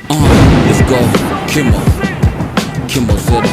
Let's go. Kimo. Kimo Zero.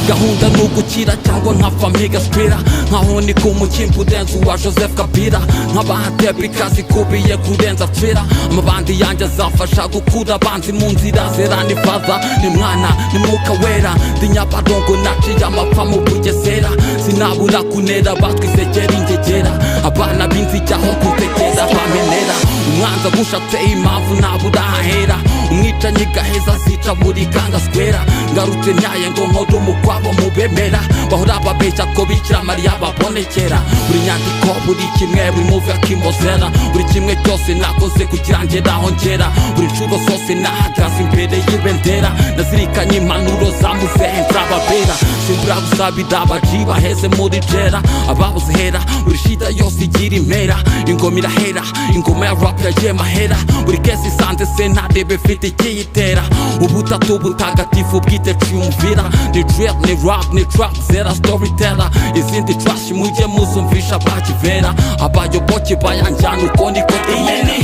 Gahunda ni ugukira cyangwa nkapfa mpiga spira, nkaho ni ku mukimba urenze uwa Joseph Kabila, nkabahateba ikaze ikubiye kurenza pfira. Amabandi yanjye azafasha gukura abanzi mu nzira zera. Ni Father, ni Mwana, ni Mwuka Wera. Ndi Nyabarongo, naciye amapfa mu Bugesera. Sinabura kunera batwisekera ingegera, abana b'inzijyaho kunsekera bamenera. Umwanzi agushatse impamvu ntabura ahera, umwicanyi gaheza zica buri kanga square. Ngarutse nyaye ngo nkore umukwabo mubemera, bahora babeshya ko Bikira Mariya babonekera. Buri nyandiko, buri kimwe, buri move ya Kimozera, buri kimwe cyose nakoze kugira ngere aho ngera, buri nshuro zose nahagaze imbere y'ibendera, nazirikanye impanuro za muzehe nzababera. Simbura gusabira abaji baheze muri jera, ababuze hera. Buri shida yose igira impera, ingoma irahera, ingoma ya rap yagiye mahera. Buri kesi isanze se ntarebe ifite ikiyitera. Ubutatu butagatifu bwite ciyumvira, ni drill, ni rap, ni trap zera, storyteller. Izindi trash mujye muzumvisha bakivera, abayoboke bayanjyana uko niko tumera.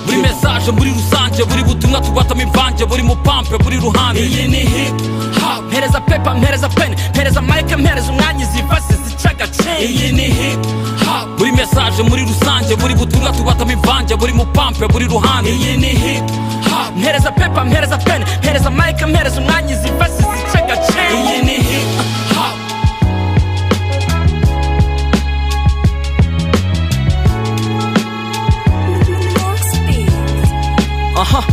Buri message muri rusange, buri butumwa tubatamo imvange, buri mupampe buri ruhande. Iyi ni hip hop. Mpereza paper, mpereza pen, mpereza mic, mpereza umwanya, izi verse zica agace. Iyi ni hip hop. Buri message muri rusange, buri butumwa tubatamo imvange, buri mupampe buri ruhande. Iyi ni hip hop. Mpereza paper, mpereza pen, mpereza mic, mpereza umwanya, izi verse zica agace. Iyi ni hip hop. Aha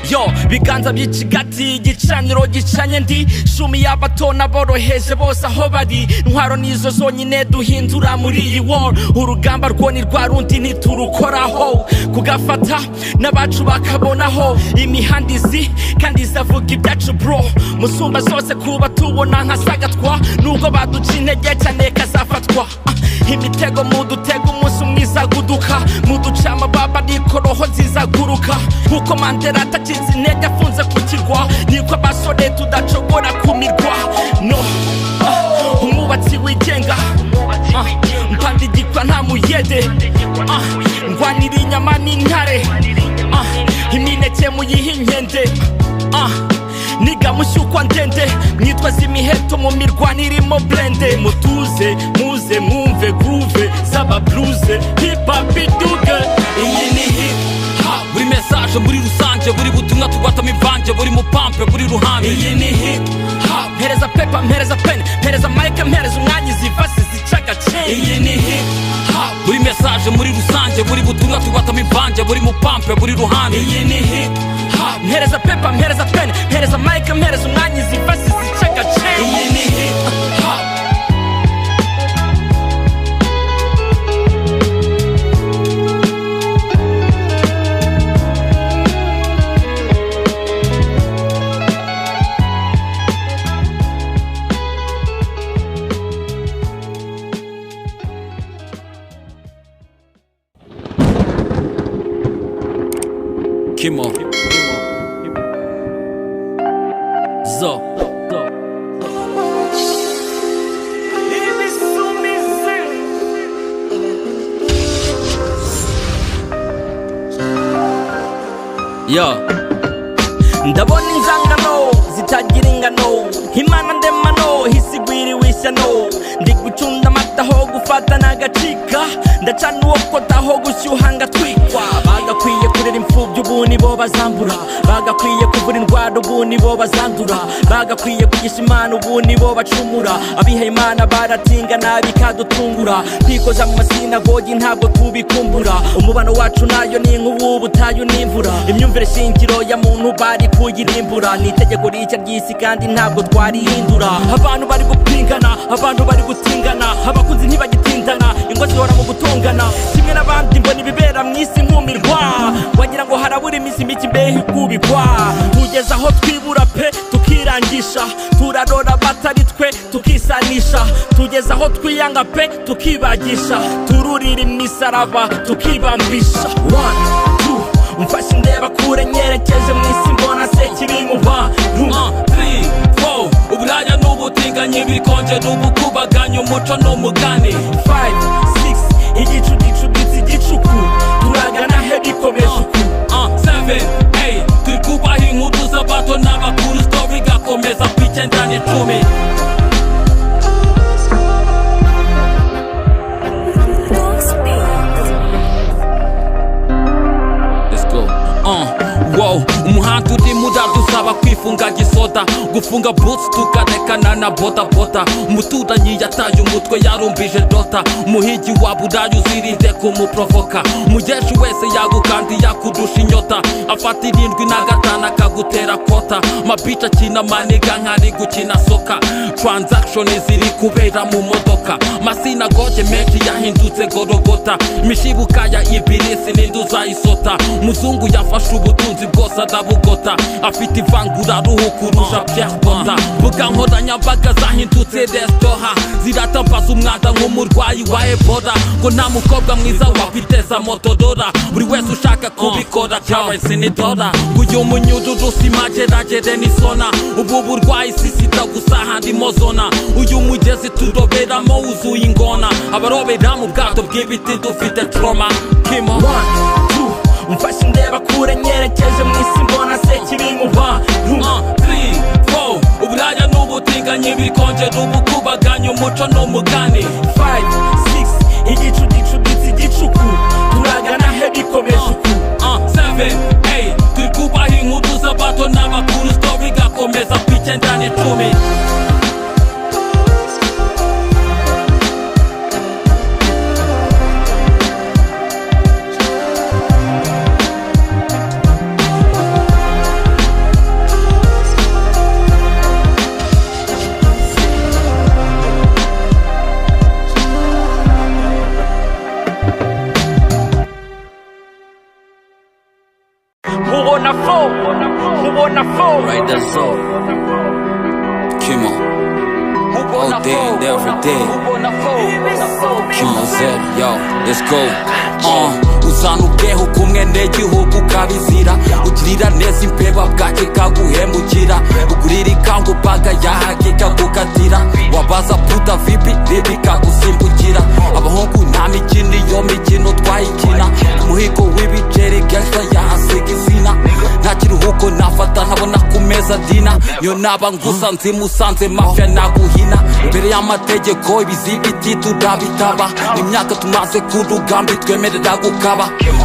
yo, biganza by'ikigati, igicaniro gicanye, ndi shumi y'abato n'aboroheje bose aho bari. Intwaro nizo zonyine duhindura muri iyi war. Urugamba rwo ni rwa rundi, ntiturukoraho kugafata n'abacu bakabonaho. Imihanda izi kandi izavuga ibyacu, bro, musumba zose kuba tubona nka sagatwa. Nubwo baduca intege cyane, kazafatwa. Ah, imitego mudutega umunsi umwe guduka, muduca amababa ariko roho zizaguruka. Nkuko Mandela atacitse intege afunze ku kirwa, niko abasore tudacogora kumirwa. No ah, umwubatsi wigenga, ah, mpanda igikwa nta muyede, ah, ndwanira inyama n'intare, ah, imineke muyihe inkende, ah, niga mushyukwa ndende mwitwaza imiheto mu mirwano irimo blende. Mutuze muze mwumve groove z'aba bluze, hip hop iduge. Iyi ni hip hop. Buri message muri rusange, buri butumwa tubatamo imvange, buri mupampe buri ruhande. Iyi ni hip hop. Mpereza paper, mpereza pen, mpereza mic, mpereza umwanya, izi verse zica agace. Iyi ni hip hop. Buri message muri rusange, buri butumwa tubatamo imvange, buri mupampe buri ruhande. Iyi ni hip hop. Mpereza paper, mpereza pen, mpereza mic, mpereza umwanya, izi verse zica agace. Iyi ni hip hop. Kimo Zo. Yo. Ndabona inzangano zitagira ingano, imana ndemano hisigwiriwe ishyano. Ndi gucunda amata aho gufata n'agacika, ndacana uwo kota aho gushyuha ngatwikwa. Bagakwiye kurera imfubyi, ubu nibo bazambura. Bagakwiye kuvura indwara, ubu nibo bazandura. Bagakwiye kwigisha Imana, ubu nibo bacumura. Abihaye Imana baratingana bikadutungura. Kwikoza mu masinagogi ntabwo tubikumbura. Umubano wacu nayo ni nk'ubu butayu n'imvura. Imyumvire shingiro ya muntu bari kuyirimbura. Ni itegeko rishya ry'isi kandi ntabwo twarihindura. Abantu bari gupingana, abantu bari gutingana, abakunzi ntibagitindana, ingo zihora mu gutongana. Kimwe n'abandi mbona ibibera mu isi nkumirwa, wagira ngo harabura iminsi mike imbeho ikubikwa. Tugeze aho twibura pe, tukirangisha, turarora batari twe tukisanisha. Tugeze aho twiyanga pe, tukibagisha, tururira imisaraba tukibambisha. One, two, umfashe ndeba kure, nyerekeje mu isi, mbona se kiri mu bantu. 1, 3, 4, uburaya n'ubutinganyi bikonje n'ubukubaganya umuco n'umugani. 5, 6, igicu gicuditse igicuku, turagana he bikomeje uku? 7, 8. gufunga gisoda, gufunga boots tukarekana na boda boda. Umuturanyi yataye umutwe yarumbije dota, umuhigi wa burayi uzirinde kumuprovoka. Umujeshi wese yagukandi yakudusha inyota, afata 75 akagutera kota. Mabica akina maniga nkari gukina soka, transaction ziri kubera mu modoka. Masinagoge menshi yahindutse gorogota, imishibuka ya ibilisi n'induza isota. Muzungu yafashe ubutunzi bwose arabugota, afite ivanguraruhu kurusha Pierre Bota. Mbuga nkoranyambaga zahindutse resitora, ziratambaza umwanda nk'umurwayi wa Ebola. Ngo nta mukobwa mwiza wakwiteza motodora, buri wese ushaka kubikora currency ni dollar. Uyu munyururu si mageragere ni sona, ubu burwayi si sida gusa harimo zona. Uyu mugezi turoberamo wuzuye ingona, abarobera mu bwato bw'ibiti dufite trauma. Kimo 1 2 umfashe ndeba kure nyerekeje mu isi mbona se kiri mu bantu. 3 4 uburaya n'ubutinganyi bikongera ubukubaganya umuco n'umugani. 5 6 igicu gicuditse igicuku turagana he bikomeje uku. 7 8 turi kubaha inkuru z'abato n'abakuru, story igakomeza ku 9 n'icumi. Mubona fo, mubona fo. Right, that's all. Kimo, all day and every day. Kimo Zed, yo, let's go. Uzana ubweho kumwe n'igihugu ukabizira, ugirira neza imbeba bwake kaguhemukira, ugurira ikangu baga yahake kagukatira, wabaza puta vipi ribi kagusimbukira. Abahungu nta mikino, iyo mikino twayikina, umuhigo w'ibiceri gangsta yahasiga izina. Nta kiruhuko nafata ntabona ku meza dina, niyo naba ngusa nzimusanze mafia naguhina. Imbere y'amategeko ibizibiti turabitaba, imyaka tumaze ku rugamba twemerera gukaba.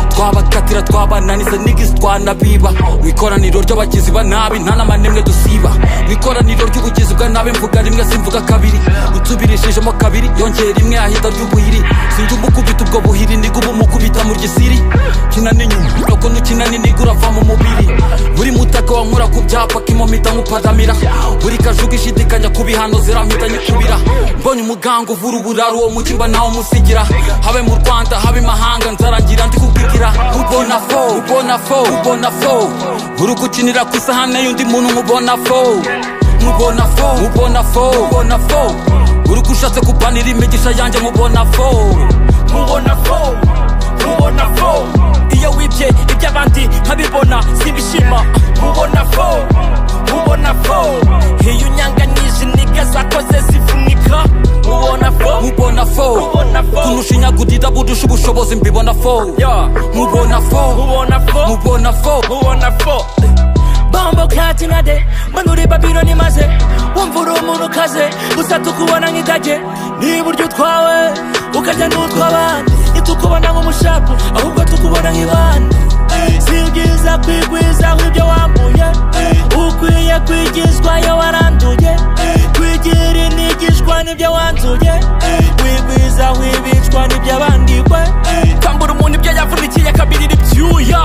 Twabakatira twabananiza niggas twanabiba, mu ikoraniro ry'abagizi ba nabi nta nama n'imwe dusiba. Mu ikoraniro ry'ubugizi bwa nabi mvuga rimwe simvuga kabiri, unsubirishijemo kabiri yongera rimwe ahita ry'ubuhiri. Sinjye umukubita ubwo buhiri niga ubu mukubita mu gisiri, kina n'inyuma nuko nukina n'iniga urava mu mubiri. Buri mutaka wankura ku byapa kimomita nkuparamira, buri kajuga ishidikanya ku bihano zirampita nyikubira. Mbonye umuganga uvura uburaro uwo mukimba nawe umusigira, habe mu Rwanda habe imahanga nzarangira ndi kubwigira. Ubona fo, ubona fo, ubona fo, uri gukinira ku isahane y'undi muntu nkubona fo, nkubona fo, ubona fo, ubona fo, uri gushatse kubanira imigisha yanjye nkubona fo, mubona fo, mubona fo. Iyo wibye iby'abandi nkabibona simbishima, mubona fo, mubona fo. Iyo unyanganyije iniga zakoze zivunika, mubona fo, mubona fo, mubona fo. Kunushinyagurira burusha ubushobozi mbibona fo, mubona fo, mubona fo, mubona fo, mubona fo. Bombo klatinade mbona uri Babiloni maze wumva uri umuntu ukaze gusa tukubona nk'ikage. Niba urya utwawe ukarya n'utw'abandi, ntitukubona nk'umushapu ahubwo tukubona nk'ibandi. Si byiza kwigwizaho ibyo wambuye, ukwiye kwigizwayo waranduye. Kwigira inigishwa n'ibyo wanzuye, wigwizaho ibicwa n'ibyo abandikwe. Kwambura umuntu ibyo yavunikiye akabirira ibyuya,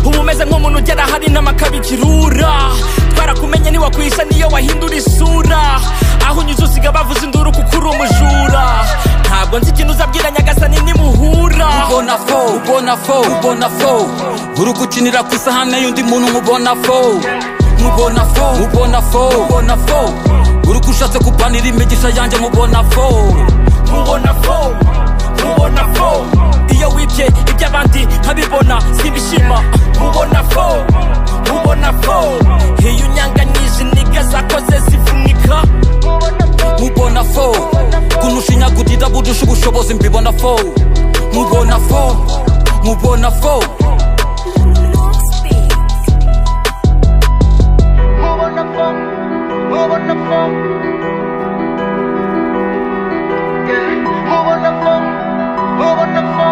uba umeze nk'umuntu ugera ahari n'amakabikirura. Twarakumenye ntiwakwisha niyo wahindura isura, aho unyuze usiga bavuza induru kuko uri umujura. Ntabwo nzi ikintu uzabwira Nyagasani nimuhura. Ubona fo, ubona fo, ubona fo, uri gukinira ku isahane y'undi muntu nkubona fo, nkubona fo, ubona fo, ubona fo, uri gushatse kubanira imigisha yanjye nkubona fo, mubona fo, mubona fo. Iyo wibye iby'abandi nkabibona simbishima, mubona fo, mubona fo. Iyo unyanganyije iniga zakoze zivunika, mubona fo, kunushinyagurira burusha ubushobozi mbibona fo, mubona fo, mubona fo. Mubona fo, mubona fo. Mubona fo, mubona fo.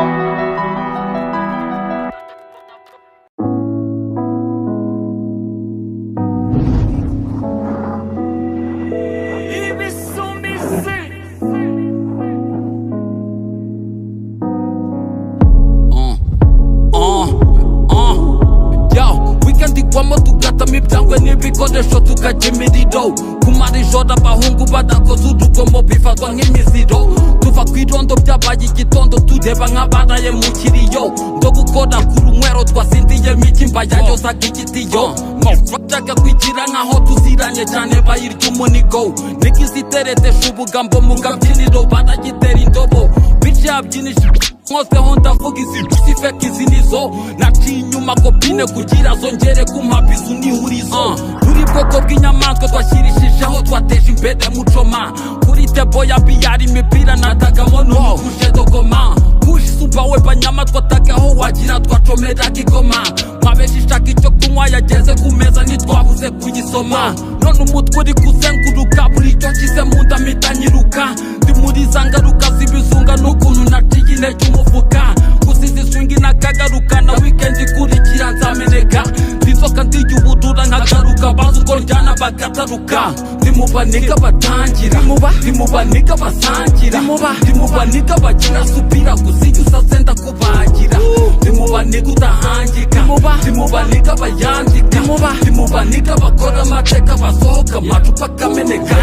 ibikoresho tukajya imiriro. Kumara ijoro abahungu badakoze urugomo bifatwa nk'imiziro. Tuva ku irondo byabaye igitondo, tureba nk'abaraye mu kiriyo. Ndo gukora ku runywero twasindiyemo ikimba yayozaga igitiyo. Bashaka kwigira nkaho tuziranye cyane, bayirya umunigo. Nigiziteretesha ubugambo mu kabyiniro, baragitera indobo. Bitch yabyinisha nkozeho, ndavuga izi sifeka, izi nizo naciye inyuma copine kugira zongere kumpa bizu n'ihurizo. Buri bwoko bw'inyamaswa twashyirishijeho, twateje imbere mucoma. Kuri table ya billard imipira natagamo n'umugushe dogoma. Kushi supa we banyama twatagaho, wagira twacomeraga igoma. Mwabeshi ishaka icyo kunywa yageze ku meza, ntitwabuze kuyisoma. None umutwe uri kuzenguruka, buri icyo nshyize mu nda mpita nyiruka. Ndi muri za ngaruka z'ibizunga n'ukuntu naciye intege umufuka. Gusa izi swing nakagaruka na weekend ikurikira nzameneka. Ndi inzoka ndiye ubudura nkagaruka, bazi uko njyana bagataruka. Ndi mu banigga batangira, ndi mu banigga basangira, ndi mu banigga bagira supira. Gusa iyo usase ndakubagira. Ndi mu banigga udahangika, ndi mu banigga bayandika, ndi mu banigga bakora amateka, basohoka amacupa akameneka.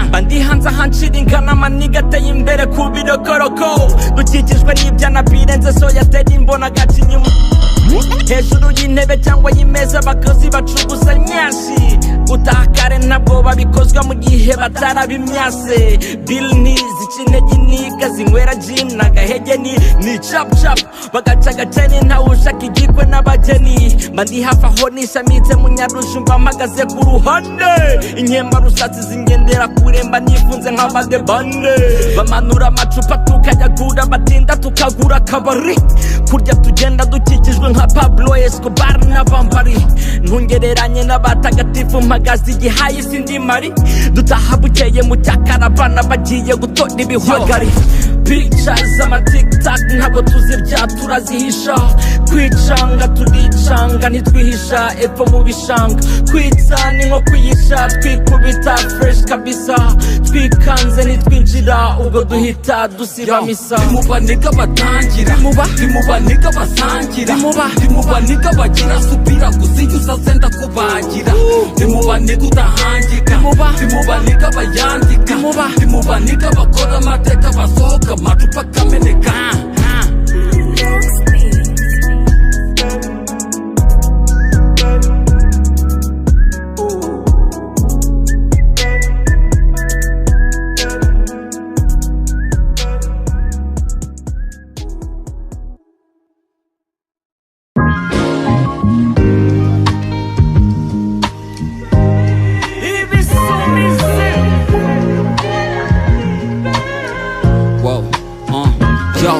Mba ndi hanze ahancira ingana, amanigga ateye imbere ku birokoroko. Dukikijwe n'ibyana birenze so yatera imbona agaca inyuma hejuru y'intebe cyangwa y'imeza, abakozi bacugusa nyashi. Gutaha kare ntabwo babikozwa mu gihe batarabimyase. Bill ntizica intege, inigga zinywera gin agahege ni cap cap, bagaca agaceni, ntawe ushaka igikwe n'abageni. Mba ndi hafi aho nishamitse mu Nyarujumba, mpagaze ku ruhande, inkemba rusatsi zingendera kure, mba nifunze nk'abadebande. Bamanura amacupa tukayagura, batinda tukagura akabari. Kurya tugenda dukikijwe nka Pablo Escobar n'abambari. Ntungereranye n'abatagatifu, mpagaze igihaye sindi mari. Dutaha bukeye mu cyakara, abana bagiye gutora ibihwagari. Pictures z'ama TikTok ntabwo tuzirya, turazihisha. Kwicanga turicanga, ntitwihisha epfo mu bishanga. Kwitsa ni nko kwiyisha, twikubita fresh kabisa. Twikanze ntitwinjira, ubwo duhita dusiba misa. Ndi mu banigga batangira, ndi mu banigga basangira, ndi mu banigga bagira supira. Gusa iyo usase ndakubagira. Ndi mu banigga udahangika, ndi mu banigga bayandika, ndi mu banigga bakora amateka, basohoka amacupa akameneka. Next beat. Ibisumizi. Wow, yo,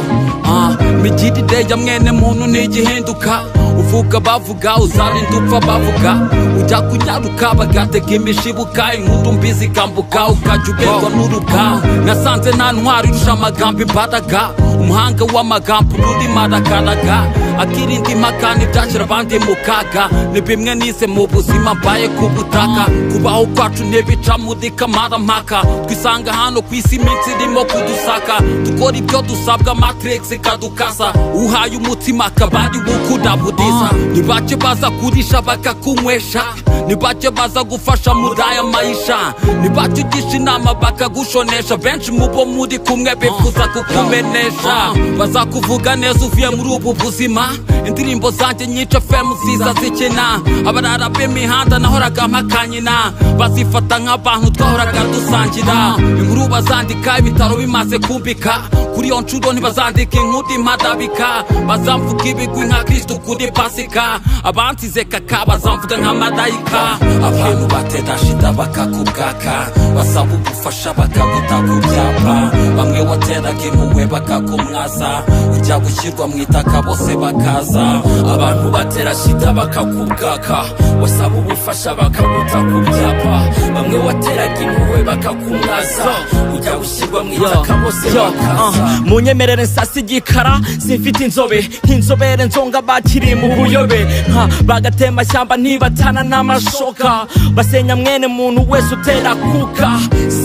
migirire ya mwene muntu ntigihinduka. Uvuga bavuga, uzarinda upfa bavuga. Ujya kunyaruka bagatega imishibuka, inkuru mbi zikambuka, ukajya uberwa n'uruka. Nasanze nta ntwari irusha amagambo imbaraga. Umuhanga w'amagambo ururimi arakaraga, akirinda impaka n'ibyashyira abandi mu kaga. Ni bimwe nize mu buzima mbaye ku butaka. Kubaho kwacu ntibica muri kamarampaka. Twisanga hano ku isi iminsi irimo kudusaka, dukora ibyo dusabwa, matrix ikadukasa. Uhaye umutima akaba ari wo ukudaburiza. Ni bake baza kurisha bakakunywesha, ni bake baza gufasha muri aya mayisha, ni bake ugisha inama bakagushonesha. Benshi mu bo muri kumwe bifuza kukumenesha. Bazakuvuga neza uvuye muri ubu buzima. Indirimbo zanjye nyica FM ziza zikina. Abarara b'imihanda nahoraga mpakanyina bazifata nk'abantu twahoraga dusangira. Inkuru bazandika ibitaro bimaze kumbika, kuri iyo nshuro ntibazandika inkuru impadabika. Bazamvuga ibigwi nka Kristo kuri Pasika, abansize kaka bazamvuga nka marayika. Abantu batera shida bakakubwaka, basaba ubufasha bakaguta ku byapa. Bamwe wateraga impuhwe bakakumwaza, ujya gushyirwa mu itaka bose bakaza. Abantu batera shida bakakubwaka, wasaba ubufasha bakaguta ku byapa. Bamwe wateraga impuhwe bakakumwaza, ujya gushyirwa mu itaka bose bakaza. Munyemerere nsasa igikara, simfite inzobe nk'inzobere, nzonga bakiri mu buyobe nka bagatemashyamba ntibatana n'amashoka, basenya mwene muntu wese utera kuka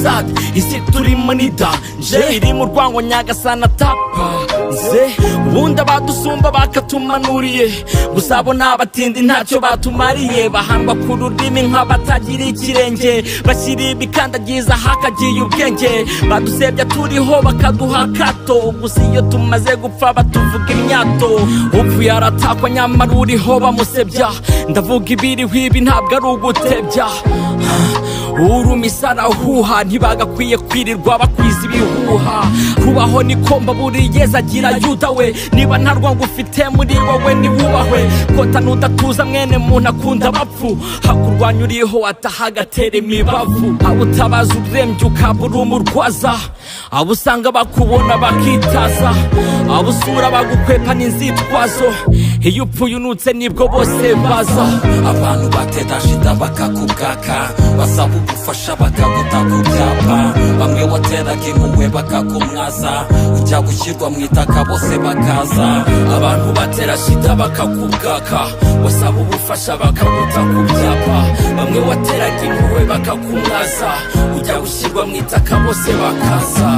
sad. Isi turimo ni danger, iri mu rwango nyagasana tapa. Ze ubundi abadusumba bakatumanuriye, gusa abo ni abatindi, ntacyo batumariye. Bahandwa ku rurimi nk'abatagira ikirenge, bashyira ibikandagiza hakagiye ubwenge. Badusebya turiho, bakaduha akato, gusa iyo tumaze gupfa batuvuga imyato. Upfuye aratakwa, nyamara uriho bamusebya. Ndavuga ibiriho, ibi ntabwo ari ugutebya. Urumisa arahuha, ntibagakwiye kwirirwa bakwiza ibihuha. Kubaho niko mbaburiye, agira Yuda we. Niba nta rwango ufite muri wowe, ntiwubahwe. Kota nudatuza, mwene muntu akunda abapfu. Hakurwanya uriho ataha agatera imibavu. Abo utabaza urembye ukaba uri umurwaza, abo usanga bakubona bakitaza, abo usura bagukwepa n'inzitwazo. Iyo upfuye unutse nibwo bose baza. Abantu batera shida bakakubwaka, basaba ubufasha bakaguta ku byapa. Bamwe wateraga impuhwe bakakumwaza, ujya gushyirwa mu itaka bose bakaza. Abantu batera shida bakakubwaka, wasaba ubufasha bakaguta ku byapa. Bamwe wateraga impuhwe bakakumwaza, ujya gushyirwa mu itaka bose bakaza.